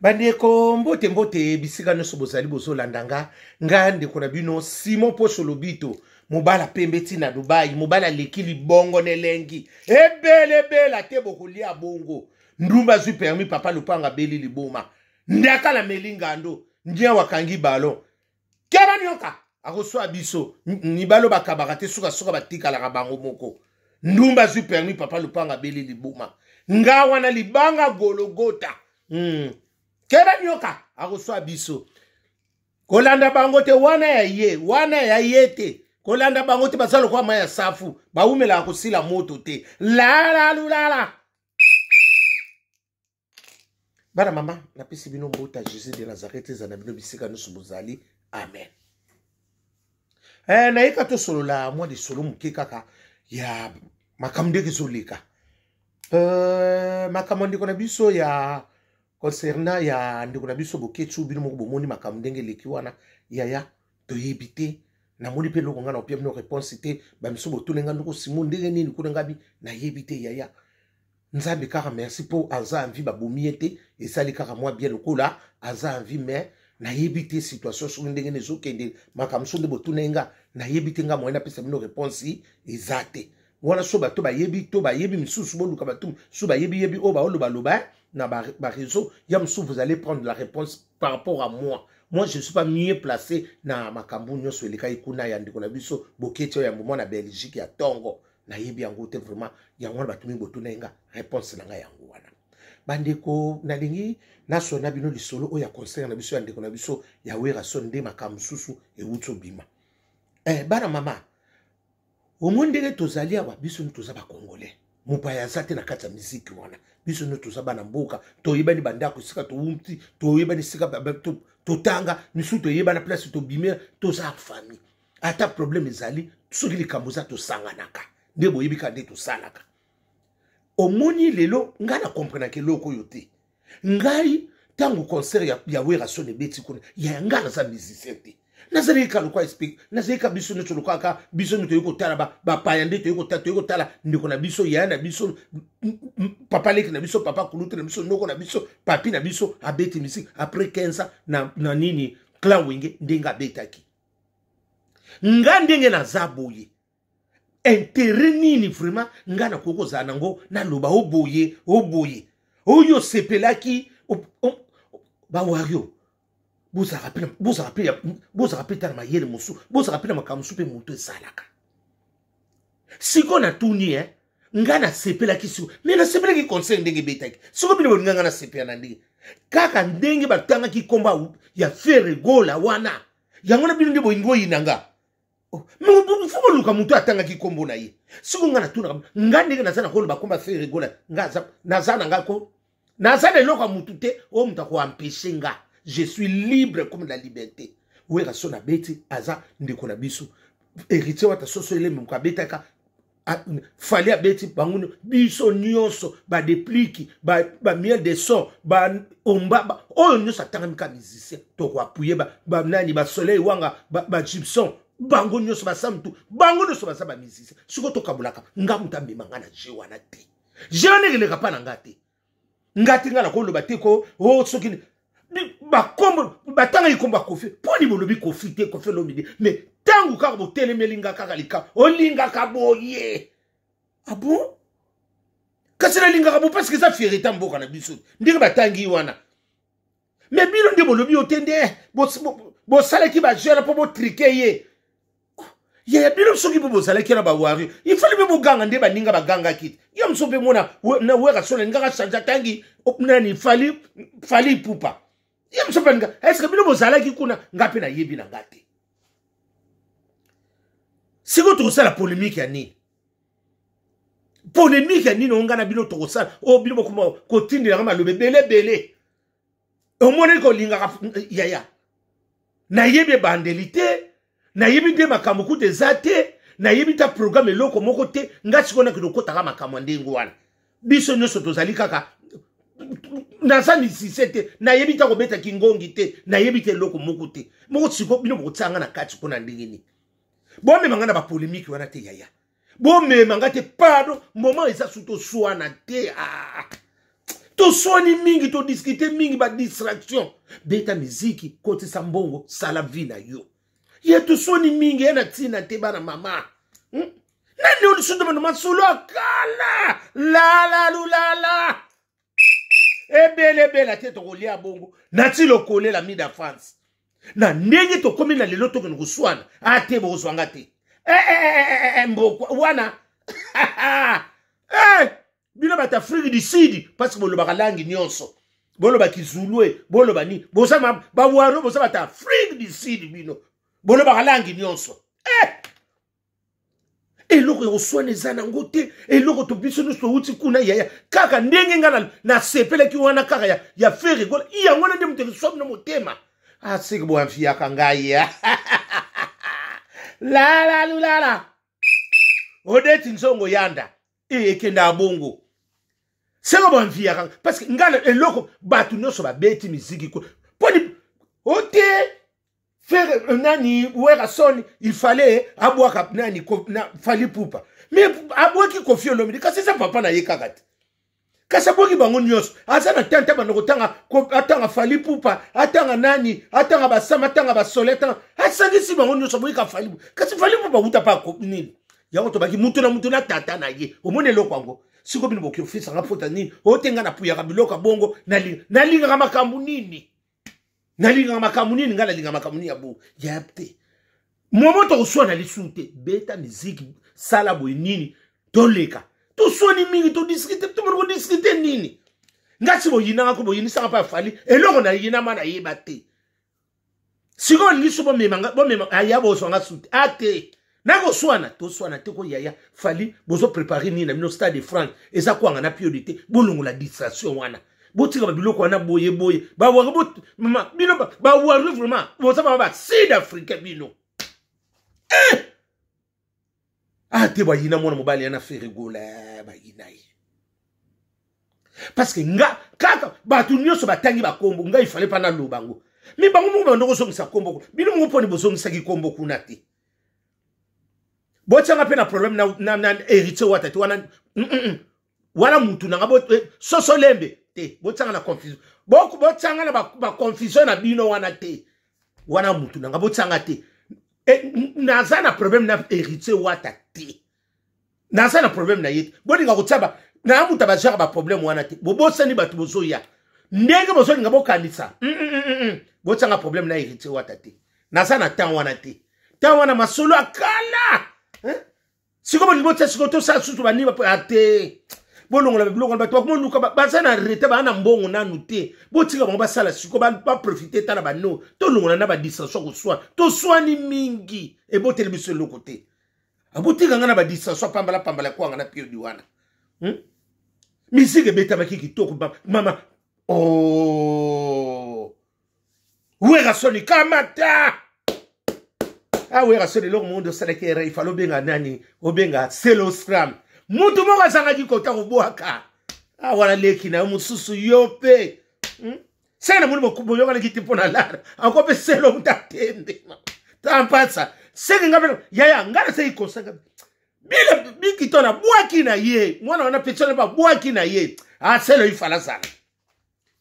Bandeko, mbote mbote bisika nyonso bozali bozolanda nga. Nga ndeko na bino Simon Posho Lobito, mobala pembe ti na Dubai, mobala aleki libongo na elengi ebele ebele te, bokolia bongo. Ndumba azwi permis, papa lupanga abeli liboma, ndaka na meli ngando, ndia wakangi ballon keba nioka akoswa biso mibalo bakabaka te, sukasuka batikalaka bango moko. Ndumba azwi permis, papa lupanga abeli liboma, nga wana libanga gologota. Keba nioka akoswa biso, kolanda bango te, wana ya ye, wana ya ye te, kolanda bango te, baza lokola mai ya safu, bawumelaka kosila moto te. Lalalulala bana mama, napesi bino mbota Jésus de Nazareth eza na bino bisika nyonso bozali, amen. Nayeka tosolola mwa lisolo moke kaka ya makambo ndenge ezoleka, makambo ya ndeko na biso, ya concernant ya ndeko na biso Boketshu. Bino moko bomoni makambo ndenge eleki wana, yaya, toyebi te. Namoni mpe eloko ngai na opia bino réponse te. Bamiso botuna ngai, ndoko Simo, ndenge nini kuna? Ngabi nayebi te, yaya. Nzambe kaka merci mpo aza en vie, babomi ye te, esali kaka mwa bien lokola aza en vie. Mais nayebi te situation soki ndenge nini ezokende. Makambo so nde botuna ye, nga nayebi te. Nga moye napesa bino réponse eza te wana. So bato bayebi to bayebi misusu, boluka bato so bayebi yebi oyo baolobaloba na baréseau ya mosusu, vous allez prendre la réponse par rapport à moi. Moi, je suis pas mieux placé na makambo nyonso elekaki kuna ya ndeko na biso Boketi oyo ya mboma na Belgique ya ntongo. Nayebi yango te vraiment. Yango wana bato mingi botuna ye, nga réponse na ngai yango wana. Bandeko, nalingi nasona bino lisolo oyo ya concert na biso ya ndeko na biso ya Werason, nde makambo mosusu ewuti obima. Bana mama, omoni ndenge tozali awa, biso nde toza bacongolais, mopaya aza te na kati ya miziki wana. Biso nde toza bana mboka, toyebani bandako esika towuti, toyebani esika totanga, misusu toyebana place tobimela, toza famille. Ata problème ezali, soki likambo eza, tosanganaka nde boyebi kaka nde tosalaka. Omoni lelo ngai na comprenaka eloko oyo te. Ngai ntango concert ya Werason ebeti kuna, ya ngai naza musicien te, nazalaki kaka lokwa esprit, nazalaki kaka biso nyonso lokola kaka biso nde toyei kotala bapaya, nde toyei kotala, toyei kotala ndeko na biso, yaya na biso, papa leki na biso, papa kulutu na biso, noko na biso, papi na biso abeti musique après 15 ans na nini, clan Wenge, ndenge abetaki. Nga ndenge naza boye, intérêt nini vraiment nga nakoki kozala nango naloba o boye, o boye oyo osepelaki? Bawario, bozalaka mpe tala mayele mosusu, bozalaka mpe na makambo mosusu mpe moto esalaka. Sikoyo natuni, nga nasepelaki siko, me nasepelaki concert ndenge ebetaki. Siko bino bolinga nga nasepela na ndenge kaka ndenge batangaki nkombo ya Ferre Gola wana, yango na bino nde bolingi oyina nga. Fo boluka moto atangaki nkombo na ye. Siko nga natunaka, nga ndenge naza na koloba nkombo ya Ferre Gola, nga naza na nga ko naza na eloko ya motu te oyo moto akoempêcher nga. Je suis libre comme la liberté. Werason abeti, aza ndeko na biso. Héritier Wata soso elembe moko abetaka, Fally abeti, bango biso nyonso badepliki, bamiel de son, baomba oyo nyonso atangami ka musicien, tokoappuyer banani, basoleil wanga, bagibson, bango nyonso basamutu, bango nyonso baza bamusicien. Sikoyo tokabulaka, nga moto amema nga na je wana te, je wana ekeleka mpa na nga te. Nga te, nga nakoloba te ko o soki bakombo batangaki kombo ya Kofi, mpo nini bolobi Kofi te, Kofi Olomide? Mais ntango kaka botelemeli nga kaka lika olingaka boye, ah bon? Kasi nalingaka bo parce que eza fierté mboka na biso ndenge batangi wana. Mais bino nde bolobi yo te, nde bosalaki bajeune mpo botriquer ye. Yaya, bino soki mpe bozalaki na bawario, ifali mpe boganga nde baninga bagangaki te. Yo mosusu mpe mona na Werason alingaka change, atangi nani, Fally, Fally Ipupa. Ye mosusu mpe alinga. Est-ce bino bozalaki kuna? Nga mpe nayebi na nga te. Sikoyo tokosala polémique ya nini? Polémique ya nini oyo nga na bino tokosala, oyo bino bokoma kotindelanga maloba ebele ebele? Omoneli kolingaka, yaya, nayebi ebandeli te, nayebi nde makambo kuta eza te, nayebi ta programme eloko moko te. Nga sikoyo nakende okotaka makambo ya ndenge wana? Biso nyonso tozali kaka, naza musicien te, nayebi ta kobeta kingongi te, nayebi te eloko moko te moko. Sikoyo bino bokotia nga na kati mpona ndenge nini? Bomema nga na bapolémique wana te, yaya, bomema nga te, pardon. Moment eza su toswana te. Ah. Toswani mingi, todiskute mingi, badistraction. Beta miziki, kotisa mbongo, sala vie na yo. Ye toswani mingi, ye na ntina te bana mama. Nani oyo lisusu bana masolo ya kala lala lulala ebele ebele te tokolia bongo na ti lokolela mida France na ndenge tokomi na lelo tokende koswana ate ah, bokozwa nga te eh, eh, eh, mbokwa wana bino bato Afrique du Sud parce que bolobaka langi nyonso, boloba kizulue, boloba nini, boza bawaro, boza bato Afrique du Sud, bino bolobaka langi nyonso. Eloko ya koswana eza nango te. Eloko to biso nyonso touti kuna yaya, kaka ndenge nga nasepelaki wana kaka ya Ferre Gola, yango wana nde moto ekoswa bino motema. Asiki boamfiaka ngai lala lulala Odeti nzongo yanda ekendaka bongo seko boamfiaka parce que ngai eloko bato nyonso babeti miziki poni ote Ferre nani Werrason, il fallait abwaka nani na Fally Ipupa, mais abwaki Koffi Olomide, kasi eza papa na ye kaka te, kasi abwaki bango nyonso. Aza na tante banda kotanga, atanga Fally Ipupa, atanga nani, atanga basama, atanga basole, atanga, asangisi bango nyonso, aboyika Fally. Kasi Fally Ipupa wuta pa nini yango tobaki mutu na mutu na tata na ye. Omoni eloko yango siko bino boki ofisanga fota nini otenga na puyaka biloko ya bongo. Nalingaka makambo nini, nalingaka makambo nini, ngai nalingaka makambo nini ya bo ya te. Momo tokoswana lisusu te, beta miziki, sala boye nini, toleka. Toswani mingi, todiskute, tomoni kodiskute nini. Nga si boyinanga ko boyinisanga mpe afali eloko nayinama nayeba te. Sikoyo liso bomema bomema aya bozwanga su te ate nakoswana, toswana te ko yaya. Fally bozoprépare nini na bino? Stade de France eza kwanga na piodi te. Bolongola distraction wana, botika babiloko wana boye boye. Bawari mama bino bawari vraiment boza bama ba sud africain bino eh! Ah te, bayina mwana mobali yana Ferre Gola, bayina ye parce que nga kaka bato nyonso batangi bakombo, ngai ifale mpa naloba yango. Mi bango moko bando kozongisa kombo, bino moko mponi bozongisaki kombo kuna te. Botianga mpe na problème na Héritier Wata te wana wana mutu nanga bo, soso lembe te. Botianga na confusion, botianga na baconfusion na bino wana te. Wana mutu nanga botianga te. Naza na problème na Héritier Wata te, naza na problème na ye te. Bolinga kotia na mutu abajaka baproblème wana te. Bobosani bato bozoya ndenge bozolinga bokanisa. Botianga problème na Héritier Wata te, naza na temps wana te. Temps wana masolo ya kala. Sikoyo bolingi botia sikoyo tosala susu banini ate bolongola biloko wana. Bato bakomoluka baza na rete, baa na mbongo nanu te. Botika bango basala sikoyo, baprofite ta na bano. Tolongola na badistraction koswana, toswani mingi eboteli biso eloko te. Abotika nga na badistraction pambala pambala kwanga na piodi wana. Misiki ebetamaki kitoko mama. Oh Werrason kamata, ah Werrason eloko moko nde osalaki erreur, ifale obenga nani, obenga Selo Scram, mutu moko azangaki kota kobwaka. Ah wana leki na yo mosusu yo mpe. Seke namoni boyokanaki te mpo na lara ako mpe Selo mutu atembe tampasa seke nga mpe yaya nga naseki kosaka bile bikito na bwaki na ye mwana wana pe tiana babwaki na ye. Ah Selo ifala azala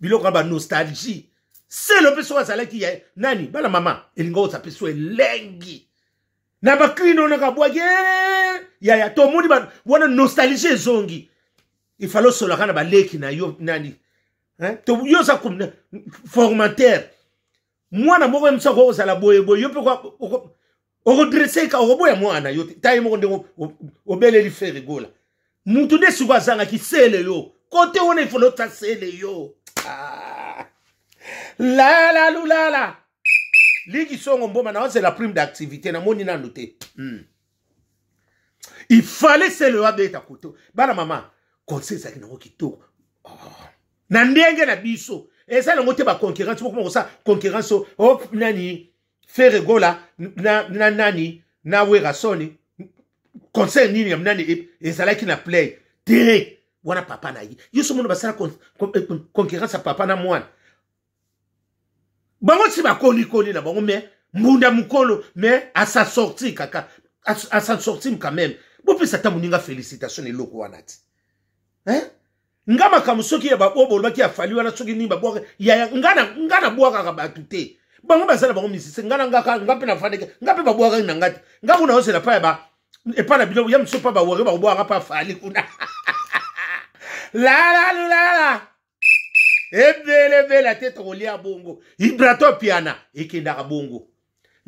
biloko ya banostalgie. Selo mpe soki azalaki ya nani bana mama elinga oza mpe so elengi na bakrino wana kabwaki yaya tomoni wana nostalgie ezongi. Ifale osolaka na baleki na yo nani, yo oza formateur mwana moko ye mosu akoki kozala boye boye, yo mpe okodresse ka okoboya mwana yo te. Ta ye moko ndenge obeleli Ferre Gola, mutu nde sikoyo azangaki sele yo kote wana ifole ota sele yo. Ah. Lala lulala liki songo mboma na ozela prime d'activité namoni nanu te. Il fallait sele yo abeta koto bana mama conseil ezalaki nango kitoko. Oh. Na ndenge na biso eza nango te baconcurrence bokoma kosala concurrence o nani Ferre Gola na nani na Werrason conseil nini ya nani ezalaki na play te wana papa na ye yo so mona basala concurrence ya papa na mwana bango si bakolikoli na bango mais mbunda mokolo mais asa sorti kaka asa sorti quand même. Bopesa ata moninga félicitation na eloko wana ti, hein? Nga makambo soki ya baoyo bolobaki ya Fally wana, soki nini babwaka yaya, nga nabwakaka bato te. Bango baza na bango musicien, nga na nga nga mpe nafandaki, nga mpe babwakaki na nga te. Nga kuna ozela pa ya ba epa na bino ya mosusu, mpa bawari bakobwaka mpa Fally kuna. Lalalulala, ebelebele te, tokolia bongo. Ibrato piana ekendaka bongo.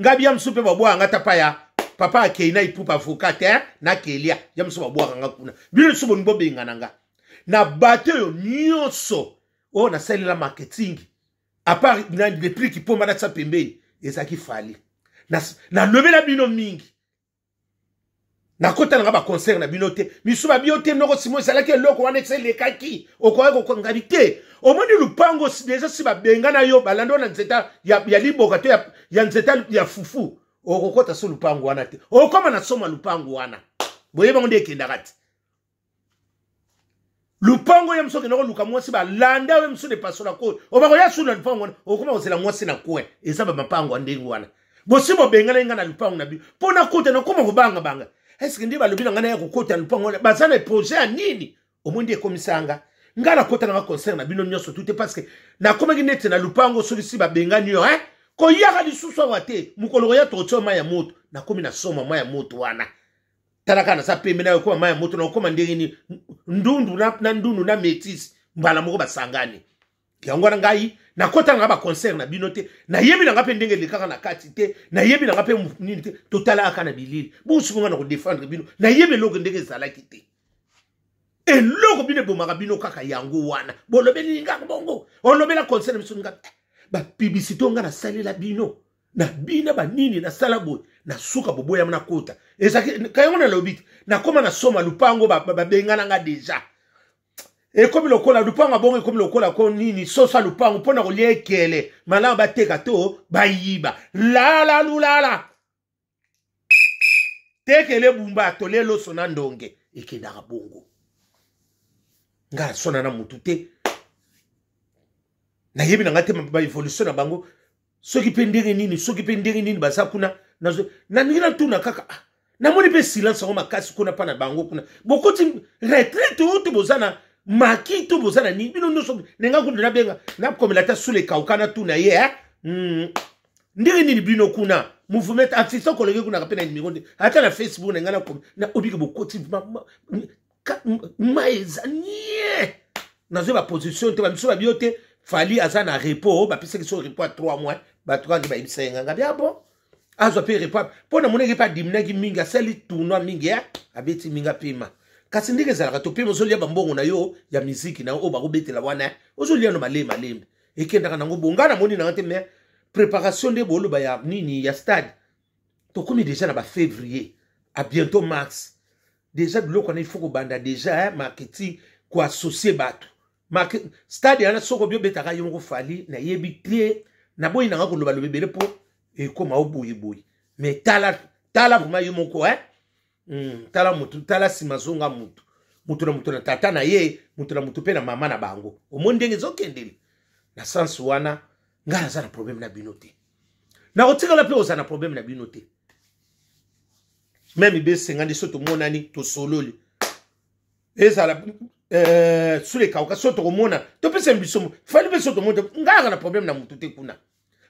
Nga bia mosusu mpe babwaka nga ta pa ya papa akei na ipupa avocat te nakelia ya mosusu, babwaka nga kuna. Bino lisusu bolingi bobengana nga na bato oyo nyonso oyo nasalela marketing, à part na Deplick Mpomba natia pembeni, ezalaki Fally. Nalobela bino mingi, nakota nanga baconcert na bino te. Misu babio te, noko simo ezalaki eloko wana ese elekaki, okoki kokangabi te. Omoni lupango deja si babenga na yo, balanda na nzeta ya liboka to ya nzeta ya fufu, okokota so lupango wana te, okoma na soma lupango wana. Boyebango nde ekendaka te. Lupango ye mosu okende koluka mwasi, balanda ye mosu lepasola koyo, obakoya su na lupango wana, okoma kozela mwasi na coin. Eza bamapango ya ndenge wana. Bosi bobengana nga na lupango na bino mpo nakota, nakoma kobangabanga. Eske nde balobi na ngai naya kokota na lupango wana, baza na projet ya nini? Omoi nde ekomisanga ngai nakota nanga concert na bino nyonso tu te, parce que nakomaki neti na lupango. Soki si babengani yo, hein, koyaka lisusu awa te, mokolo koya tokotia mai ya moto. Nakomi na soma mai ya moto wana. Tala kaka, naza pembe na yo, okoma mai ya moto na okoma ndenge nini? Ndundu na ndundu na métis mbala moko basangani. Yango wana ngai nakota nanga baconcert na bino te. Nayebi nanga mpe ndenge elekaka na kati te, nayebi nanga mpe nini te. Totalaka na bilili bosuku. Nga na kodefendre bino, nayebi eloko ndenge ezalaki te. Eloko bino ebomaka bino kaka yango wana. Bolobeli ngaka bongo, olobela concert na biso, nga bapublicité oyo nga nasalela bino na bina banini, nasala boye, nasuka boboyama nakota. Ezalaki kayango, nalobi te, nakóma na soma lupango, babengana nga deja. Ekomi lokola lupango bongo, ekomi lokola ko nini, soso ya lupango mpo na kolia ekele malamu, bateka to bayiba. Lala lulala, tekele bumba, tolie loso na ndonge, ekendaka bongo. Nga nasona na mutu te, nayebi na nga te baévolution na bango, soki mpe ndenge nini, soki mpe ndenge nini baza kuna. Nalingi natuna kaka, ah, namoni mpe silence yango makasi kuna mpa na bango kuna. Bokoti retraite oyo te, boza na maki to boza na nini? Bino nyonso nenga kutu nabenga, nakomela ata sula ekauka, natuna ye, eh? Ndenge nini bino kuna mouvement assistant kolenge kunaka mpe na nimero nde ata na Facebook na ngai nakomi na obiki. Bokoti mai eza nie, nazwi baposition te. Bamiso babio te, Fally aza na repos, bapesaki so repos ya 3 mois. Bato kaka nde bayebisa ye nganga bia bon, azwa mpe repos mpo namonaki mpe adiminaki mingi, asali tournoi mingi, ya abeti mingi, apema. Kasi ndenge ezalaka, topema, ozolia bambongo na yo ya miziki na yo oyo bakobetela wana, ozolia no malembe malembe, ekendaka nango. Bonga namoni nanga te, mais préparation nde boloba ya nini, ya stade, tokomi déjà na bafévrier, à bientôt mars déjà. Biloko wana il faut kobanda déjà, hein, marketing, koassocier bato. Stade wana soki obi obetaka yo moko Fally, nayebi te, naboyi nanga koloba loba ebele mpo ekóma o boyeboye. Mais tala, tala vraiment yo moko, hein? Tala mutu, tala nsima, zonga mutu, mutu na mutu na tata na ye, mutu na mutu mpe na mama na bango. Omoni ndenge ezokendele na sens wana. Ngai naza na problème na bino te, nakotikala mpe kozala na problème na bino te. Même besenga nde so tomonani, tosololi, ezala sula ekauka, so tokomona, topesa biso Fally mpe so tomona. Ngai aka na problème na mutu te kuna.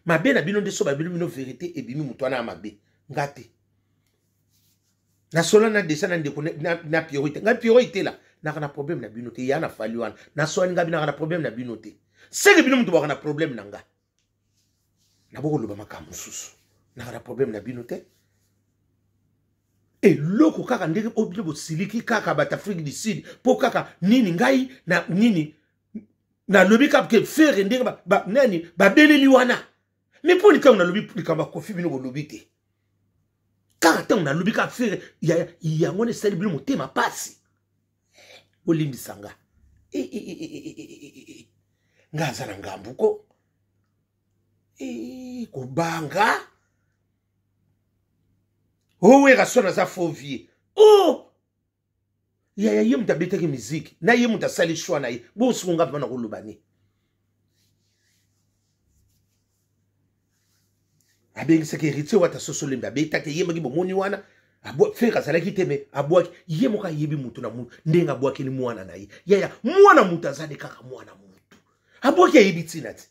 Mabe na bino nde so babino bino vérité ebimi, moto wana ya mabe. Nga te, nasola na deja na ndeko na Piero te. Ngai Piero etela, naka na problème na bino te. Ya na Fally wana naswani, ngai naka na problème na bino te. Seke bino moto baka na problème na nga, nabokoloba makambo mosusu. Naka na problème na bino te. Eloko kaka ndenge oyo bino bosiliki kaka bato Afrique du Sud mpo kaka nini, ngai na nini nalobi kaka ke Ferre ndenge nani babeleli wana. Me mpo likambo nalobi, likambo ya Koffi, bino bolobi te. Kaka ntango nalobi kaka Ferre, yango wana esali bino motema pasi. Bolimbisa nga, nga aza na ngambu ko kobanga owera so naza faux vieux. Oh yaya, ye moto abetaki miziki na ye, moto asali choix na ye. Bosuku nga mpona koloba nini? Abengisaki Héritier Wata, sosolembe abetaki, eyembaki, bomoni wana. Ferre azalaki te, me abwaki ye moko, ayebi mutu na mutu ndenge abwakeli mwana na ye. Yaya, mwana mutu azali kaka mwana mutu, abwaki ayebi ntina te.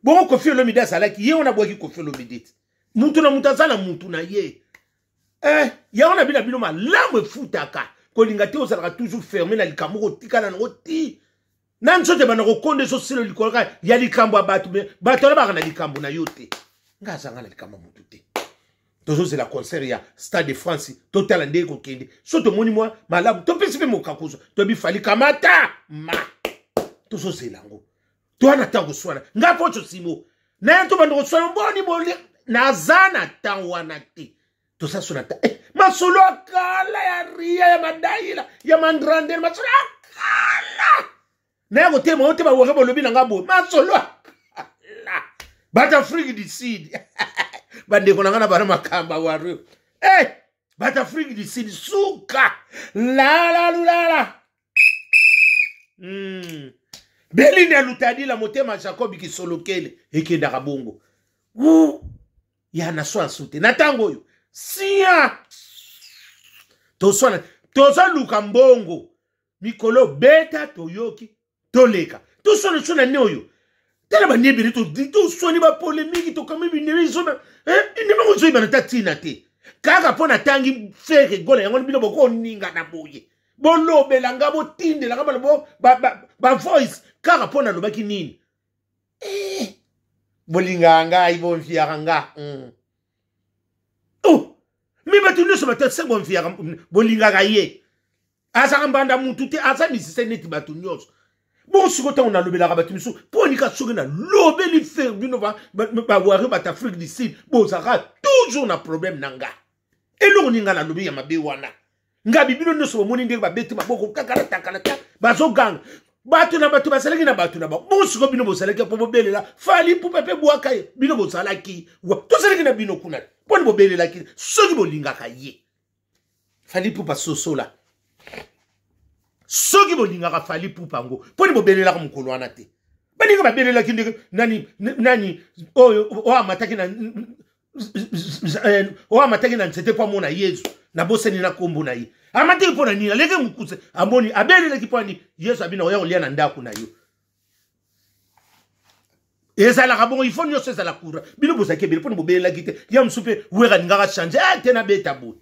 Bongo Koffi Olomide azalaki ye wana, abwaki Koffi Olomide te. Mutu na mutu aza na mutu na ye. Yango na bino bino malamu efutaka kolinga te, ozalaka toujours ferme na likambo, kotikala nango ti na nzoto ebanda kokonda, ezosila likolo kaka ya likambo ya bato. Me bato wana baka na likambo na yo te, nga azanga na likambo ya motu te. Tozozela concert ya Stade de France, totala ndenge kokende. So tomoni mwa malamu, topesi mpe mokakuzo, toyebi Fally kamata ma tozozela yango. Towana ntango koswana, nga mpo tosimo naye tobanda koswana mboni boli, naza na ntango wana te. Toza so na ta masolo ya kala ya ria ya madaila ya mandrandele, masolo ya kala naye kotema oyo te. Bawere bolobi na nga boye, masolo ya kala. Bato Afrique du Sud, bandeko na nga na bana makambo awario, bato Afrique du Sud suka lalalulala. Belini ya lutadila motema Jacob kisolokele ekendaka bongo u ya na swansu te na ntango oyo sia toswana, tozoluka mbongo mikolo beta toyoki toleka toswana swana nini oyo. Tala bani ebele toswani bapolemiki, tokami binemi zona ndenge ozoyebana ta ntina te, kaka mpo natangi Ferre Gola yango bino bokoninga na boye, bolobela nga, botindela nga bavoice kaka mpo nalobaki nini. Bolingaka ngai, bonviaka nga. Oh, me bato nyonso bato se bonviaka, bolingaka ye, azaka mbanda mutu te, aza musicien neti bato nyonso. Bongo sikoyo ntango nalobelaka bato misusu mpo nika soki nalobeli Ferre, bino bawario, bato Afrique du Sud, bozalaka toujours na problème na nga. Eloko nini nga nalobi ya mabe wana? Ngabi bino nyonso bomoni ndenge babeti maboko kakala takala ta, bazoganga bato na bato bazalaki na bato na bango. Bongo sikoyo bino bozalaki mpo bobelela Fally Ipupa mpe bwaka ye, bino bozalaki, tozalaki na bino kuna mponi bobelelaki soki bolingaka ye Fally Ipupa? Sosola, soki bolingaka Fally Ipupa yango mponi bobelelaka mokolo wana te? Baninga babelelaki ndenge nani nani oyo oyo amataki na oyo amataki na nzete mpo amona Yezu, nabosani na nkombo na ye. Amataki mpo na nini? Aleki mokuse, amoni, abelelaki mpo ani Yesu abina oya kolia na ndako na yo. Ezalaka bongo, ifo nyonso ezala courant. Bino bozalaki ebele mpona bobelelaki te. Ya mosusu mpe Wera alingaka change te, nabeta boye,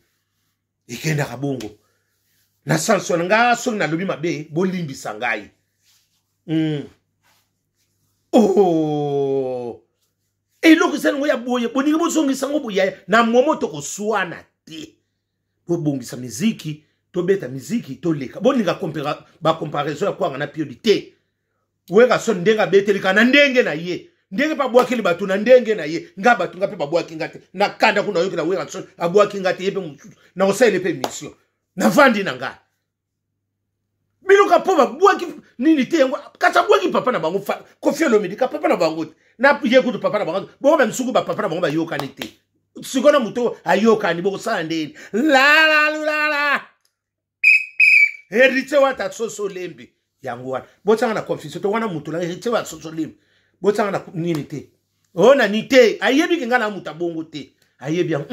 ekendaka bongo na sanso na nga. Soki nalobi mabe, bolimbisa ngai. Oh, eloko eza nango ya boye, boningi bozongisa yango boye na momo, tokoswana te. Bobongisa miziki, tobeta miziki, toleka. Bolinga bacomparaison ya kwanga na piodi te. Wera so ndenge abetelika na ndenge na ye, ndenge mpe abwakeli bato na ndenge na ye, nga bato nga mpe babwaki nga te na kanda kuna. Oyoki na Wera so abwaki nga te, ye mpe mosusu na kosalela mpe mission navandi na ngai biloka mpo babwaki nini te yango. Kasi abwaki papa na bango Koffi Olomide ka papa na bango te, na ye kutu papa na bango bongo bamisuku bapapa na bango bayokani te. Sikoyo na moto ayokani, bokosala ndeni? Lalalulala, Héritier Wata soso lembi yango wana, botianga na confusion te. Wana moto na Héritier Wata soso lembi, botianga na nini te, oyo na nini te, ayebi ke ngai na moto abongo te, ayebi yango.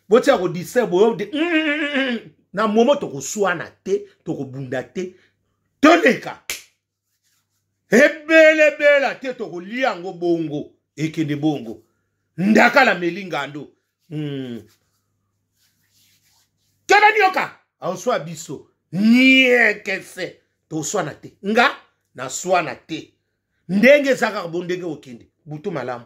Botia kodistraire boyo na momo, tokoswana te, tokobunda te, toleka ebelebela te, tokolia yango bongo, ekende bongo ndakala meli ngando. Keba nioka aoswa biso niekese, toswana te, nga naswana te, ndenge eza kaka bo ndenge okende butu malamu.